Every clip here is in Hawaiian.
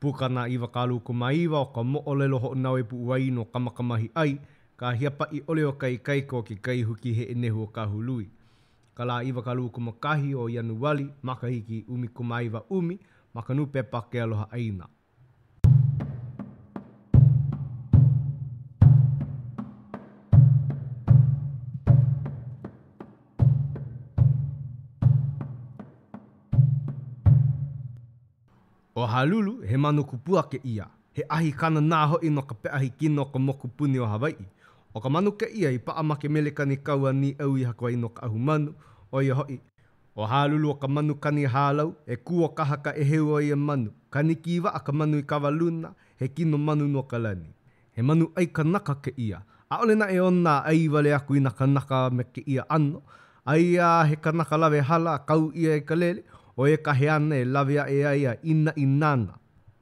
Pukana 29 o ka moʻolelo hoʻonaue puʻuwai no Kamakamahiʻai, ka hiapaʻi ʻole o ka ikaika o ke kai huki heʻenehu o Kahului. Ka lā 21 o Ianuali, makahiki 19 ma ka nūpepa Ke Aloha ʻAina. ʻO Halulu, he manu kupua kēia. He ʻahi kananā hoʻi no ka peʻahi kino o ka mokupuni o Hawaiʻi. ʻO ka manu kēia i paʻa ma ke mele kanikau a Nīʻau i haku ai no Kaʻahumanu, ʻo ia hoʻi, ʻO Halulu o ka manu kani hālau, e kū o kaha ka ʻēheu o ia manu. Kaniki waʻa ka manu i Kawaluna, he kino manu no ka lani. He manu ʻai kanaka kēia. ʻAʻole naʻe ona ʻai wale aku i nā kanaka me kēia ʻano. Aia a he kanaka lawe hala a kau ʻia i ka lele, ʻo ia kahi āna e lawe aʻe ai a ʻīnaʻi nāna.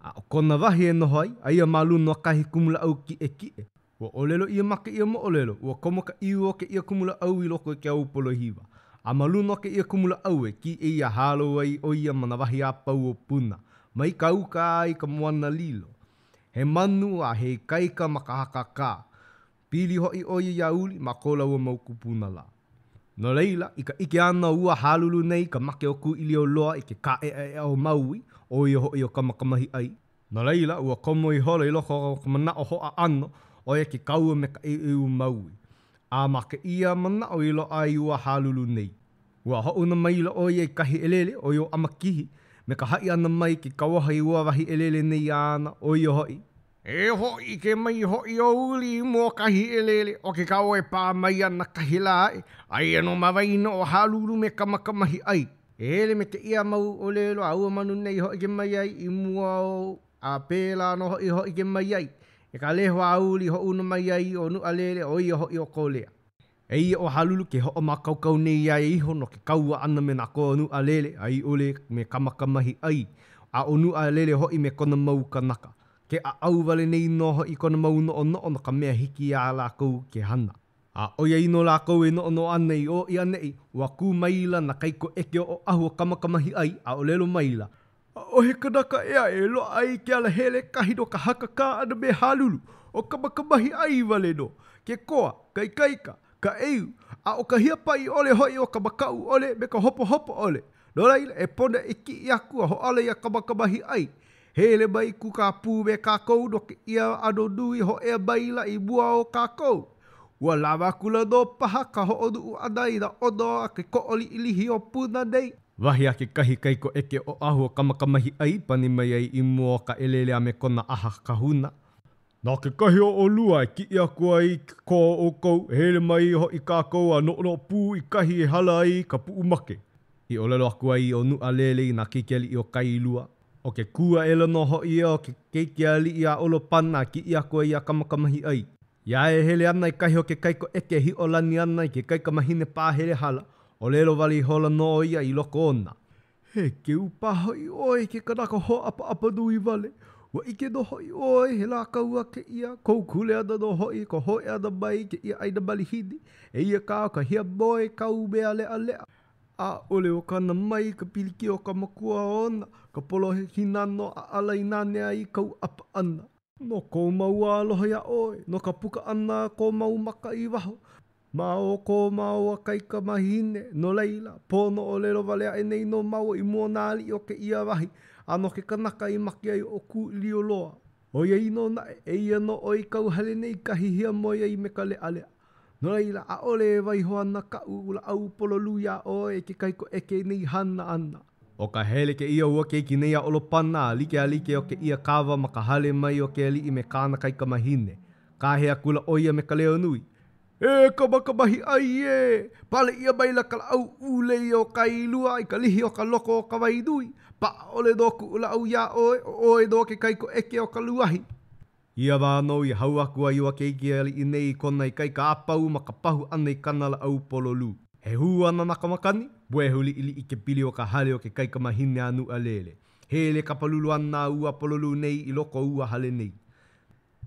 A ʻo kona wahi e noho ai, aia ma luna o kahi kumulāʻau kiʻekiʻe. Ua ʻōlelo ʻia ma kēia moʻolelo, ua komo ka ʻiu o kēia kumulāʻau i loko i ke ao polohiwa. A ma luna o kēia kumulāʻau e kiʻei a hālou ai ʻo ia ma nā wahi a pau o Puna, mai ka uka a i ka moana lilo. He manu a he ikaika ma ka hakakā. Pili hoʻi ʻo ia iā Uli ma ko lāua mau kūpuna lā. No laila, i ka ʻike ʻana o ua Halulu nei i ka make o Kūʻīlioloa i ke kāʻeʻaʻeʻa o Maui, ʻo ia hoʻi ʻo Kamakamahiʻai, No laila, ua komo ihola i loko o ka manaʻo hōʻaʻano, ʻo ia ke kaua me ka ʻeuʻeu o Maui. A ma kēia manaʻo i loaʻa ai ua Halulu nei. Ua hoʻouna maila ʻo ia i kahi ʻelele, ʻo ia ʻo ʻAmakihi, me ka haʻi ʻana mai i ke kauoha i ua wahi ʻelele nei āna, ʻo ia hoʻi, E hōʻike mai hoʻi ʻo Uli i mua o kahi ʻelele, ʻo ke kaua e pā mai ana kahi lā aʻe, aia nō ma waena o Halulu me Kamakamahiʻai. E hele me kēia mau ʻōlelo a ua manu nei i hōʻike mai ai i mua ou, a pēlā nō hoʻi i hōʻike mai ai i ka lehua a Uli i hoʻouna mai ai ʻo Nuʻalele, ʻo ia hoʻi ʻo Kōlea. Eia ʻo Halulu ke hoʻomākaukau nei iā ia iho no ke kaua ʻana me nā koa o Nuʻalele a i ʻole me Kamakamahiʻai, a ʻo Nuʻalele hoʻi me kona mau kanaka. Ke ʻaʻau wale nei nō hoʻi kona mau noʻonoʻo no ka mea hiki iā lākou ke hana. A ʻoiai nō lākou e noʻonoʻo ana i ʻō i ʻaneʻi, ua kū maila nā kaikoʻeke o Oʻahu o Kamakamahiʻai a ʻōlelo maila, ʻAʻohe kanaka ʻē aʻe e loaʻa ai ke alahele kahi no ka hakakā ʻana me Halulu, ʻo Kamakamahiʻai wale nō, ke koa, ka ikaika, ka ʻeu, a ʻo ka hiapaʻi ʻole hoʻi o ka makaʻu ʻole me ka hopohopo ʻole. No laila, e pono e kiʻi aku a hoʻāla iā Kamakamahiʻai. Hele mai kūkā pū me kākou no kēia ʻano nui hōʻea maila i mua o kākou. Ua lawa akula nō paha ka hoʻonuʻu ʻana i nā ʻono a ke koʻo liʻilihi o Puna nei. Wahi a kekahi kaikoʻeke Oʻahu o Kamakamahiʻai i pani mai ai i mua o ka ʻelele a me kona ʻaha kahuna. Na kekahi o ʻolua e kiʻi aku ai i ke koa o ʻoukou, hele mai hoʻi kākou a noʻonoʻo pū i kahi e hala ai ka puʻumake, i ʻōlelo aku ai ʻo Nuʻalele i nā keiki aliʻi o Kailua. ʻO ke kū aʻela nō hoʻi ia o ke keiki aliʻi a ʻOlopana a kiʻi aku ai iā Kamakamahiʻai. Iā e hele ana i kahi o ke kaikoʻeke e hiʻolani ana i ke kaikamahine pahele hala, ʻōlelo wale ihola nō ʻo ia i loko ona. He keu paha hoʻi ʻoe i ke kanaka hōʻapaʻapa nui wale. Ua ʻike nō hoʻi ʻoe he lā kaua kēia, kou kuleana nō hoʻi ka hōʻea ʻana mai i kēia ʻāina malihini. Eia kā ʻo ka hiamoe kāu mea leʻaleʻa. ʻAʻole o kana mai ka pilikia o ka makua ona, ka polohe hīnano ʻaʻala i nanea ai i kou ʻapa ʻana. No kou mau aloha iā ʻoe, no ka puka ʻana a kou mau maka i waho, ma o ko māua kaikamahine, no laila, pono ʻōlelo wale aʻe nei nō māua i mua o nā aliʻi o kēia wahi, a no ke kanaka i make ai ʻo Kūʻīlioloa. ʻOiai nō naʻe, eia nō ʻoe i kauhale nei kahi hiamoe ai me ka leʻaleʻa. No laila, ʻaʻole e waiho ana kaʻu lāʻau pololū iā ʻoe e ke kaikoʻeke i nei hana ʻana. ʻO ka hele kēia o ua keiki nei a ʻOlopana a like a like o kēia kawa ma ka hale mai o ke aliʻi me kāna kaikamahine. Kāhea akula ʻo ia me ka leo nui, E Kamakamahiʻai ē! Pale ʻia maila ka lāʻau ʻūlei o Kailua i ka lihi o ka loko o Kawainui. Paʻa ʻole nō kuʻu lāʻau iā ʻoe, ʻo ʻoe nō ke kaikoʻeke o ka luahi. Ia wā nō i hau aku ai ua keiki aliʻi nei i kona ikaika a pau ma ka pahu ʻana i kāna lāʻau pololū. He hū ana na ka makani, puehu liʻiliʻi ke pili o ka hale o ke kaikamahine a Nuʻalele. Hele kapalulu ana ua pololū nei i loko o ua hale nei.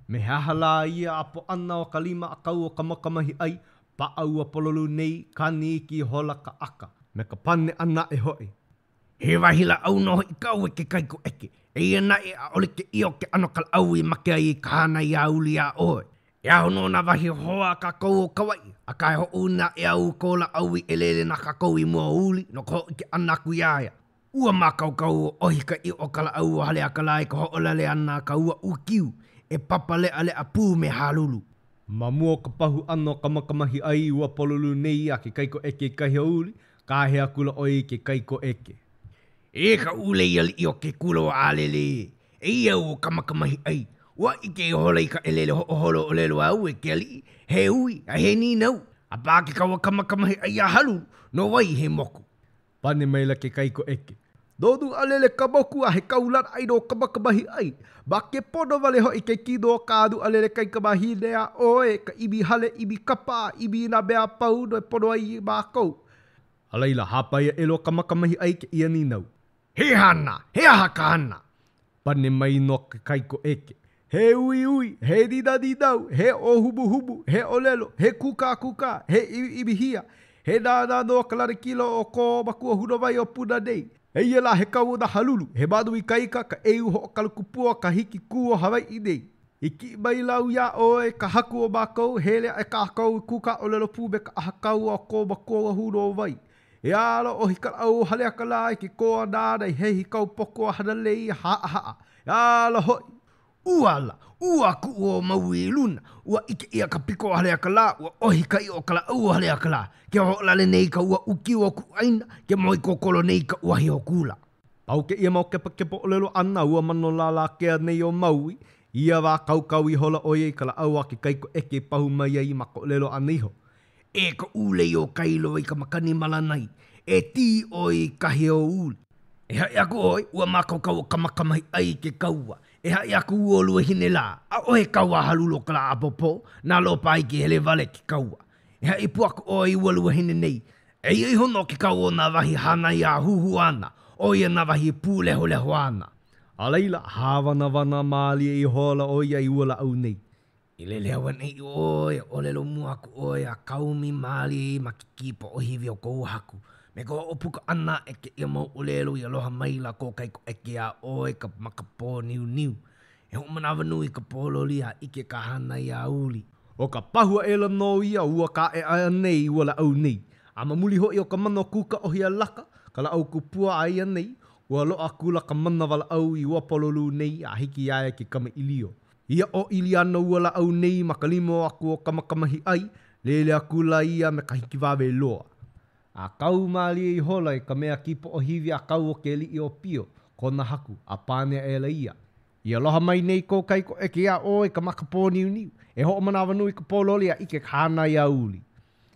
Me he aha lā ia ʻapo ʻana o ka lima ʻākau o Kamakamahiʻai, paʻa ua pololū nei, kani iki ihola ka ʻaka. Me ka pane ʻana aʻe hoʻi. He wahi lāʻau nō hoʻi kāu e ke kaikoʻeke. Eia naʻe, ʻaʻole kēia ʻo ke ʻano o ka lāʻau i make ai i ka hānai iā Uli iā ʻoe. E aho nō nā wahi hoa a kākou o Kauaʻi, akā e hoʻouna aʻe au i kō lāʻau i ʻelele na kākou i mua o Uli no ka hōʻike ʻana aku iā ia. Ua mākaukau ua ʻohi ka ʻiʻo o ka lāʻau o Haleakalā i ka hoʻolale ʻana a ka ua ʻUkiu e papa leʻaleʻa pū me Halulu. Ma mua o ka pahu ʻana o Kamakamahiʻai i ua pololū nei a ke kaikoʻeke i kahi o Uli, kāhea akula ʻo ia i ke kaikoʻeke. E ka ʻūlei aliʻi o ke kula o ʻĀlele ē, eia au ʻo Kamakamahiʻai, ua ʻike ihola i ka ʻelele hoʻoholo ʻōlelo āu e ke aliʻi, he ui a he nīnau, a pā ke kaua Kamakamahiʻai iā Halulu, no wai he moku? Pane maila ke kaikoʻeke. No Nuʻalele ka moku a he kaulana ʻai no Kamakamahiʻai. Makepono wale hoʻi ke kino o kā Nuʻalele kaikamahine a ʻoe, ka ʻimi hale, ʻimi kapa, a ʻimi i nā mea a pau nō e pono ai mākou. A laila, hāpai aʻela ʻo Kamakamahiʻai i kēia nīnau. He hana, he aha ka hana? Pane mai nō ke kaikoʻeke. He uiui, he ninaninau, he ʻōhumuhumu, he ʻōlelo, he kūkākūkā, he ʻimiʻimihia, he nānā nō ka lanakila o kō makuahūnōwai o Puna nei. Eia lā he kaua na Halulu, he manu ikaika ka ʻeu hoʻokalakupua ka hiki kū o Hawaiʻi nei. I kiʻi maila au iā ʻoe, ka haku o mākou, hele aʻe kākou i kūkā ʻōlelo pū me ka ʻaha kaua o kō makuahūnōwai. E ala ʻohi ka lāʻau o Haleakalā i ke kō nāna i hehi kaupoku o Hanalei a haʻahaʻa. E ala hoʻi! Ua ala, ua kuʻu ʻo Maui i luna, ua ʻike ʻia ka piko o Haleakalā, ua ʻohi ka ʻiʻo o ka lāʻau o Haleakalā, ke hoʻolale nei ka ua ʻUkiu o kuʻu ʻāina, ke moe kokolo nei ka uahi o Kula. Pau kēia mau kepakepa ʻōlelo ʻana a ua mano lālākea nei o Maui, i ia wā kaukau ihola ʻo ia i ka lāʻau a ke kaikoʻeke i pahu mai ai ma ka ʻōlelo ʻana iho. E ka ʻūlei o Kailoa i ka makani Malanai, e tī ʻoe i kahi o Uli. E haʻi aku ʻoe, ua mākaukau ʻo Kamakamahiʻai i ke kaua. E haʻi aku ua luahine lā, ʻaʻohe kaua a Halulu o ka lā ʻapōpō, nalo paha i ke hele wale ke kaua. E haʻi pū aku ʻoe i ua luahine nei, eia iho nō ke kaua o nā wahi hānai a huhū ana, ʻo ia nā wahi e pūlehulehu ana. A laila, hāwanawana mālie ihola ʻo ia i ua lāʻau nei. I lele auaneʻi ʻoe, e ʻōlelo mua aku ʻoe a kaomi mālie ma ke kīpoʻohiwi o kou haku, me ka hoʻopuka ʻana aʻe kēia mau ʻōlelo i aloha maila kō kaikoʻeke iā ʻoe ka makapō niuniu. E hoʻomanawanui i ka pōloli a ʻike ka hana iā Uli. ʻO ka pahu aʻela nō ia ua kāʻeʻaʻe nei i ua lāʻau nei. A ma muli hoʻi o ka mana o Kūkaʻohialaka, ka lāʻau kupua a ia nei, ua loaʻa akula ka mana walaʻau i ua pololū nei a hiki iā ia ke kamaʻilio. I ia ʻōʻili ʻana o ua lāʻau nei ma ka lima aku o Kamakamahiʻai, lele akula ia me ka hikiwawe loa. A kau mālie ihola i ka mea kīpoʻohiwi a kau o ke aliʻi ʻōpio, kona haku, a pane aʻela ia, I aloha mai nei kō kaikoʻeke iā ʻoe ka makapō niuniu, e hoʻomanawanui i ka pōloli a ʻike ka hana iā Uli.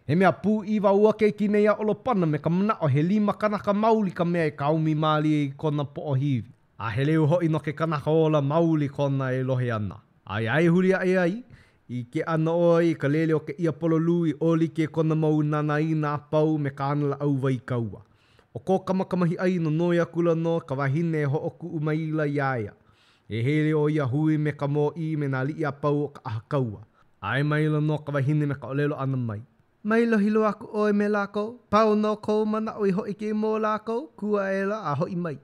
He mea pūʻiwa ua keiki nei a ʻOlopana me ka manaʻo he lima kanaka maoli ka mea e kaomi mālie i kona poʻohiwi. A he leo hoʻi no ke kanaka ola maoli kona e lohe ana. A iā e huli aʻe ai, ʻike ana ʻo ia i ka lele o kēia pololū i ʻō like kona mau nanaina a pau me kāna lāʻau wai kaua. ʻO ko Kamakamahiʻai nonoi akula nō ka wahine e hoʻokuʻu maila iā ia. E hele ʻo ia hui me ka mōʻī me nā aliʻi a pau o ka ʻaha kaua. ʻAe maila nō ka wahine me ka ʻōlelo ʻana mai. Mai lohi loa aku ʻoe me lākou, pau nō kou manaʻo i hōʻike i mua o lākou, kū aʻela a hoʻi mai.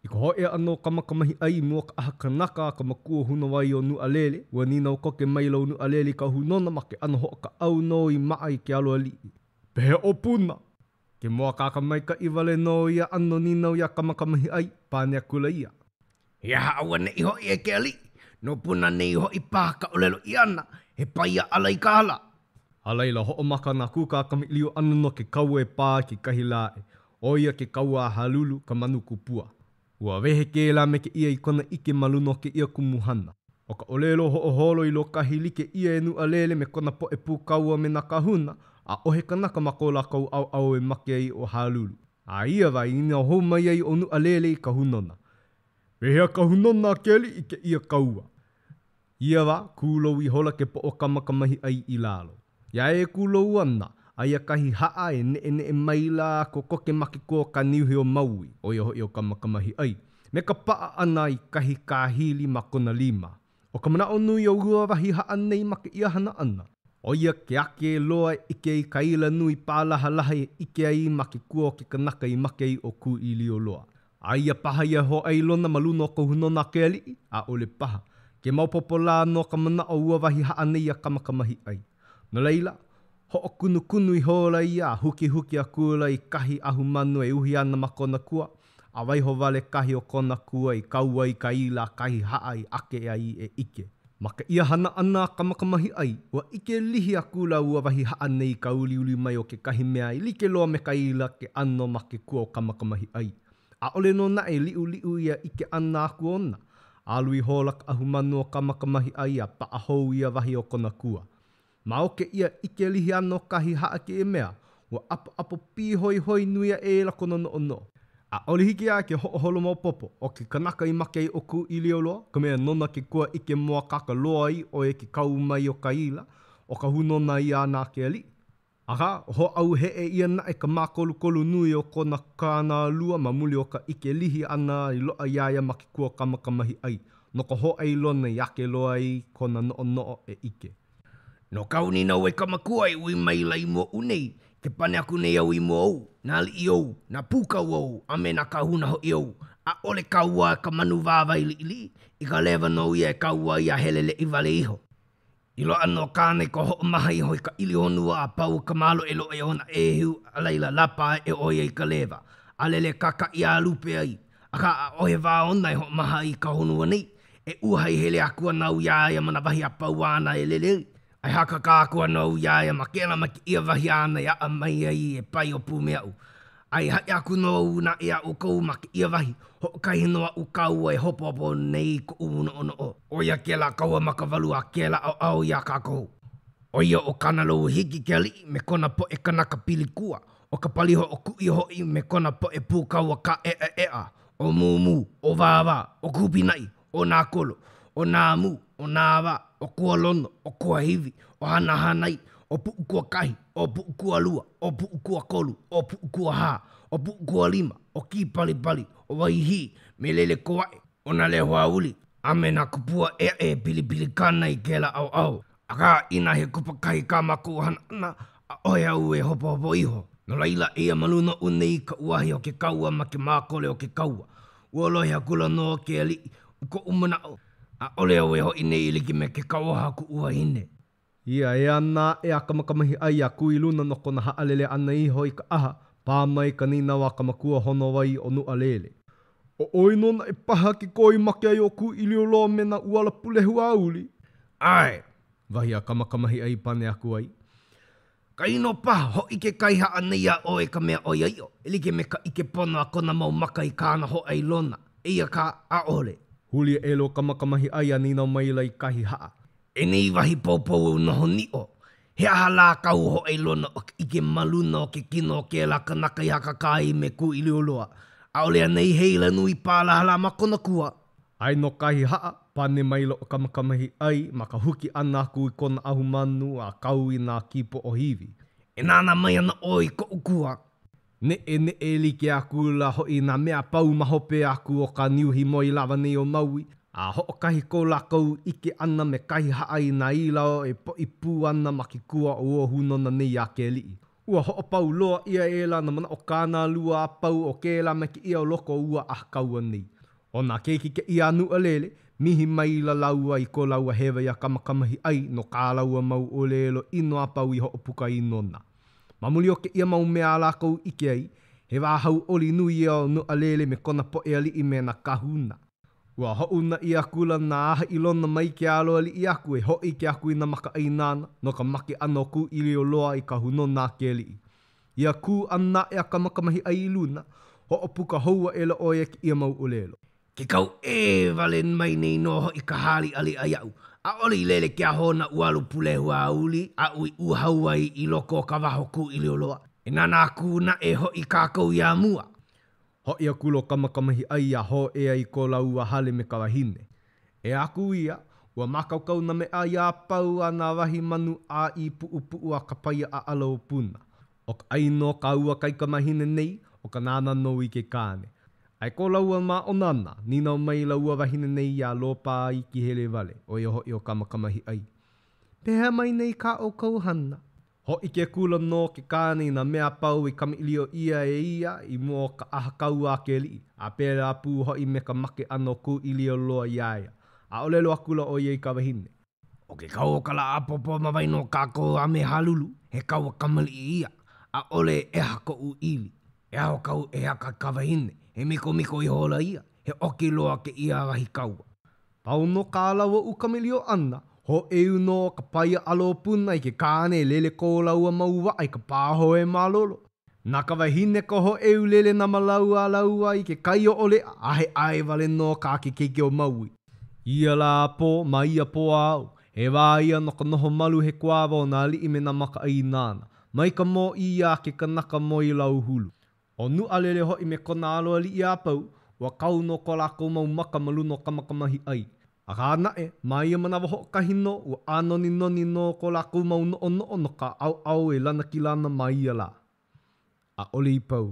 I ka hōʻea ʻana o Kamakamahiʻai i mua o ka ʻaha kanaka a ka makuahūnōwai o Nuʻalele, ua nīnau koke maila ʻo Nuʻalele i ka hūnōna ma ke ʻano hoʻokaʻau nō i maʻa i ke alo aliʻi. Pehea ʻo Puna? Ke mōakāka maikaʻi wale nō ia ʻano nīnau iā Kamakamahiʻai, pane akula ia. He aha auaneʻi hoʻi e ke aliʻi? No Puna nei hoʻi paha ka ʻōlelo ʻia ʻana, he paia ʻala i ka hala. A laila, hoʻomaka nā kūkā kamaʻilio ʻana no ke kaua e pā i kekahi lā aʻe, ʻo ia ke kaua a Halulu, ka manu kupua. Ua wehe kēlā me kēia i kona ʻike ma luna o kēia kumuhana. ʻO ka ʻōlelo hoʻoholo i lōkahi like ʻia e Nuʻalele me kona poʻe pūkaua me nā kāhuna, ʻaʻohe kanaka ma ko lākou ʻaoʻao e make ai ʻo Halulu. A i ia wā i nīnau hou mai ai ʻo Nuʻalele i ka hūnōna. Pehea ka hūnōna a ke aliʻi i kēia kaua? I ia wā, kūlou ihola ke poʻo o Kamakamahiʻai i lalo. Iā e kūlou ana, aia kahi haʻa e neʻeneʻe maila a kokoke ma ke kua o ka niuhi o Maui, ʻo ia hoʻi ʻo Kamakamahiʻai, me ka paʻa ʻana i kahi kāhili ma kona lima. ʻO ka manaʻo nui o ua wahi haʻa nei ma kēia hana ʻana, ʻo ia ke ake loa e ʻike i ka ila nui pālahalaha e ʻike ai ma ke kua o ke kanaka i make ai ʻo Kūʻīlioloa. Aia paha ia hōʻailona ma luna o ka hūnōna a ke aliʻi? ʻAʻole paha. Ke maopopo lā nō ka manaʻo o ua wahi haʻa nei a Kamakamahiʻai. No laila, hoʻokunukunu ihola ia a hukihuki akula i kahi ʻahumanu e uhi ana ma kona kua, a waiho wale kahi o kona kua i kau ai ka ila a kahi haʻa i ake ai e ʻike. Ma kēia hana ʻana a Kamakamahiʻai, ua ʻike lihi akula ua wahi haʻa nei i ka uliuli mai o kekahi mea i like loa me ka ila ke ʻano ma ke kua o Kamakamahiʻai. ʻAʻole nō naʻe i liʻuliʻu ia ʻike ʻana aku ona. Alu ihola ka ʻahumanu o Kamakamahiʻai a paʻa hou ia wahi o kona kua. Ma o kēia ʻike lihi ʻana o kahi haʻa i kēia mea, ua ʻapoʻapo pīhoihoi nui aʻela kona noʻonoʻo. ʻAʻole hiki iā ia ke hoʻoholo maopopo, ʻo ke kanaka i make ai ʻo Kūʻīlioloa, ka mea nona ke kua ʻike mōakāka loa ai ʻo ia ke kau mai o ka ila, ʻo ka hūnōna ia a ke aliʻi. Akā, hōʻauheʻe ʻia naʻe ka mākolokolo nui o kona kānālua ma muli o ka ʻike lihi ʻana i loaʻa iā ia ma ke kua o Kamakamahiʻai, no ka hōʻailona i ake loa ai kona noʻonoʻo e ʻike. No kāu nīnau e ka makua i ui maila i mua oʻu nei, ke pane aku nei au i mua ou, nā aliʻi ou, nā pūkaua ou, a me nā kāhuna hoʻi ou, ʻaʻole kaua ka manu wāwae liʻiliʻi, i ka lewa nō ia e kaua ai a heleleʻi wale iho. I loaʻa nō kāna i ka hoʻomaha iho i ka ʻili honua a pau ka māloʻeloʻe o nā ʻēheu, a laila, lapa aʻe ʻo ia i ka lewa, a lele kākaʻi a lupe ai. Akā, ʻaʻohe wā ona e hoʻomaha ai i ka honua nei. E uhai hele aku ana au iā ia ma nā wahi a pau āna e lele ai, a e hakakā aku ana au iā ia ma kēlā me kēia wahi āna e aʻa mai ai e paio pū me aʻu. A e haʻi aku nō au naʻe iā ʻoukou ma kēia wahi, hoʻokahi nō aʻu kaua e hopohopo nei i koʻu noʻonoʻo, ʻo ia kēlā kaua makawalu a kēlā ʻaoʻao iā kākou. ʻO ia ʻo Kanaloūhiki ke aliʻi me kona poʻe kanaka pilikua, ʻo ka pali hoʻokuʻi hoʻi me kona poʻe pūkaua kāʻeʻaʻeʻa, ʻo Mūmū, ʻo Wāwā, ʻo Kūpinaʻi, ʻo Nākolo, ʻo Nāmū, ʻo Nāwā, ʻo Kualono, ʻo Kuahiwi, ʻo Hanahānai, ʻo Puʻukuakahi, ʻo Puʻukualua, ʻo Puʻukuakolu, ʻo Puʻukuahā, ʻo Puʻukualima, ʻo Kīpalipali, ʻo Waihī, me Lelekoaʻe, ʻo Nālehuauli, a me nā kupua ʻē aʻe e pilipilikana i kēlā ʻaoʻao. Akā, inā he kupakahi kā mākou hana ʻana, ʻaʻohe au e hopohopo iho. No laila, eia ma luna oʻu nei ka uahi o ke kaua ma ke mākole o ke kaua. Ua lohe akula nō ke aliʻi i koʻu manaʻo, ʻaʻole au e hoʻi nei e like me ke kauoha a kuʻu wahine. Ia e ana aʻe a Kamakamahiʻai a kū i luna no kona haʻalele ʻana iho i ka ʻaha, pā mai ka nīnau a ka makuahōnōwai o Nuʻalele. ʻO ʻoe nō naʻe paha ke koa i make ai ʻo Kūʻīlioloa me nā ʻuala pulehu aouli? ʻAe, wahi a Kamakamahiʻai i pane aku ai. Kainō paha, hōʻike kahi haʻa nei iā ʻoe i ka mea ʻoiaʻiʻo, e like me ka ʻike pono a kona mau maka i kāna hōʻailona, eia kā, ʻaʻole. Huli aʻela ʻo Kamakamahiʻai a nīnau maila i kahi haʻa. E nei wahi poupou noho niʻo, he aha lā kāu hōʻailona o ka ʻike ma luna o ke kino o kēlā kanaka i hakakā ai me Kūʻīlioloa? ʻAʻole anei he ila nui pālahalā ma kona kua? ʻAe nō kahi haʻa, pane maila ʻo Kamakamahiʻai ma ka huki ʻana aku i kona ʻahumanu a kau i nā kīpoʻohiwi. E nānā mai ana ʻoe i koʻu kua. Neʻeneʻe like akula hoʻi nā mea a pau ma hope aku o ka niuhi moe lawa nei o Maui, a hoʻokahi ko lākou ʻike ʻana me kahi haʻa i nā ila e poʻi pū ana ma ke kua o ua hūnōna nei a ke aliʻi. Ua hoʻopau loa ʻia aʻela nā manaʻo kānālua a pau o kēlā me kēia o loko o ua ʻaha kaua nei. ʻO nā keiki kēia a Nuʻalele, mihi maila lāua i ko lāua hewa iā Kamakamahiʻai no kā lāua mau ʻōlelo ʻino a pau i hoʻopuka ai nona. Ma muli o kēia mau mea a lākou i ʻike ai, he wā hauʻoli nui ia o Nuʻalele me kona poʻe aliʻi me nā kāhuna. Ua hoʻouna ʻia akula nā ʻahaʻilona mai ke alo aliʻi aku e hōʻike aku i nā makaʻāinana no ka make ʻana o Kūʻīlioloa i ka hūnōna a ke aliʻi. Ia kū ʻana aʻe a Kamakamahiʻai i luna, hoʻopuka hou aʻela ʻo ia i kēia mau ʻōlelo. Ke kau ʻē wale mai nei nō hoʻi ka hāliʻaliʻa iaʻu. ʻAʻole i lele ke aho o nā ʻuala pulehu aouli aʻu i uhau ai i loko o ka waha o Kūʻīlioloa. E nānā aku naʻe hoʻi kākou iā mua. Hoʻi akula ʻo Kamakamahiʻai a hōʻea i ko lāua hale me ka wahine. Ea aku ia, ua mākaukau nā meaʻai a pau a nā wahi manu ʻāʻīpuʻupuʻu a ka paia ʻaʻala o Puna. ʻO ka ʻai nō kā ua kaikamahine nei, ʻo ka nānā nō i ke kāne. A i ko lāua māʻona ʻana, nīnau maila ua wahine nei iā Lopāikihelewale, ʻo ia hoʻi ʻo Kamakamahiʻai, Pehea mai nei kā ʻoukou hana? Hōʻike akula nō ke kāne i nā mea a pau i kamaʻilio ʻia e ia i mua o ka ʻaha kaua a ke aliʻi, a pēlā pū hoʻi me ka make ʻana o Kūʻīlioloa iā ia. A ʻōlelo akula ʻo ia i ka wahine. ʻO ke kaua o ka lā ʻapōpō ma waena o kākou a me Halulu, he kaua kamaliʻi ia, ʻaʻole e ʻeha koʻu ʻili. E aho kāu e haka i ka wahine, he mikomiko ihola ia, he oki loa kēia wahi kaua. Pau nō kā lāua kamaʻilio ʻana, hōʻeu nō ka paia ʻalo o Puna i ke kāne e lele ko lāua mau waʻa i ka pāhoe malolo. Na ka wahine ka hōʻeu lele nama lau a lāua i ke kai ʻoʻoleʻa, a he ʻae wale nō kā ke keiki o Maui. Ia lā pō, ma ia pō a ao, he wā ia no ka noho malu he kuāwa o nā aliʻi me nā makaʻāinana, mai ka mōʻī a ke kanaka moi lau hulu. ʻO Nuʻalele hoʻi me kona alo aliʻi a pau, ua kau nō ko lākou mau maka ma luna o Kamakamahiʻai. Akā naʻe, ma ia manawa hoʻokahi nō, ua ʻānoninoni nō ko lākou mau noʻonoʻo no ka ʻaoʻao e lanakila ana ma ia lā. ʻAʻole i pau.